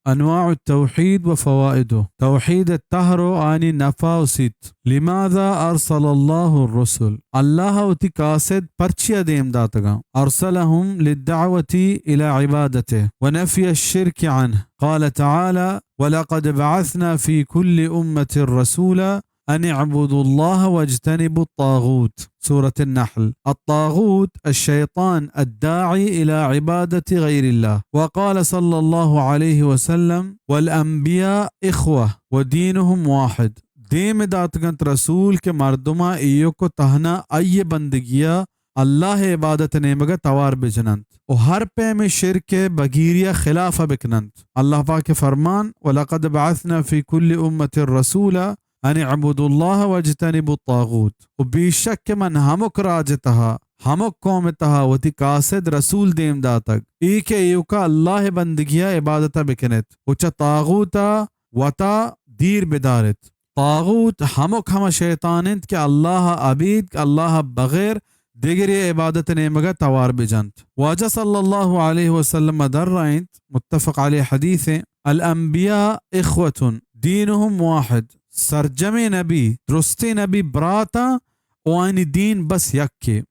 انواع التوحید و فوائده، توحید ءِ تہر و آنی نفع و سیت۔ لماذا ارسل الله الرسل؟ اللہ ءَ وتی قاصد پرچیا دیم داتگاں؟ ارسلهم للدعوة الى عبادته و نفی الشرک عنه۔ قال تعالی: ولقد بعثنا في كل أمة رسولا أن اعبدوا الله واجتنبوا الطاغوت۔ سورة النحل۔ الطاغوت الشيطان الداعي إلى عبادة غير الله۔ وقال صلى الله عليه وسلم: والأنبياء إخوة ودينهم واحد۔ دیم داتگنت رسول کہ مردماں ایوک و تہنا آئی بندگیا اللہ ءِ عبادت ءِ نیمگ ءَ توار بجننت و ہر پیمیں شرک ءِ بگیری ءِ خلاف ءَ بکننت۔ اللہ پاک ءِ فرمان: ولقد بعثنا في كل أمة رسولا أن اعبدوا الله واجتنبوا الطاغوت۔ و بے شک کہ من ہمک راج ءِ تہا، ہمک قوم ءِ تہا وتی قاصد رسول دیم داتگ، اے کہ ایوکا اللہ ءِ بندگی ءِ عبادت ءَ بکنیت و چہ طاغوت ءَ وتا دیر بداریت۔ طاغوت ہمک ہما شیطان انت کہ اللہ ءَ ابید، اللہ ءَ بغیر دگرے ءِ عبادت ءِ نیمگ ءَ توار بجنت۔ واجہ صلی اللہ علیہ وسلم ءَ درائینت، متفق علیہ حدیث انت، الانبیاء اخوة دینهم واحد، سرجمیں نبی، درستیں نبی براتاں و آنی دین بس یکے۔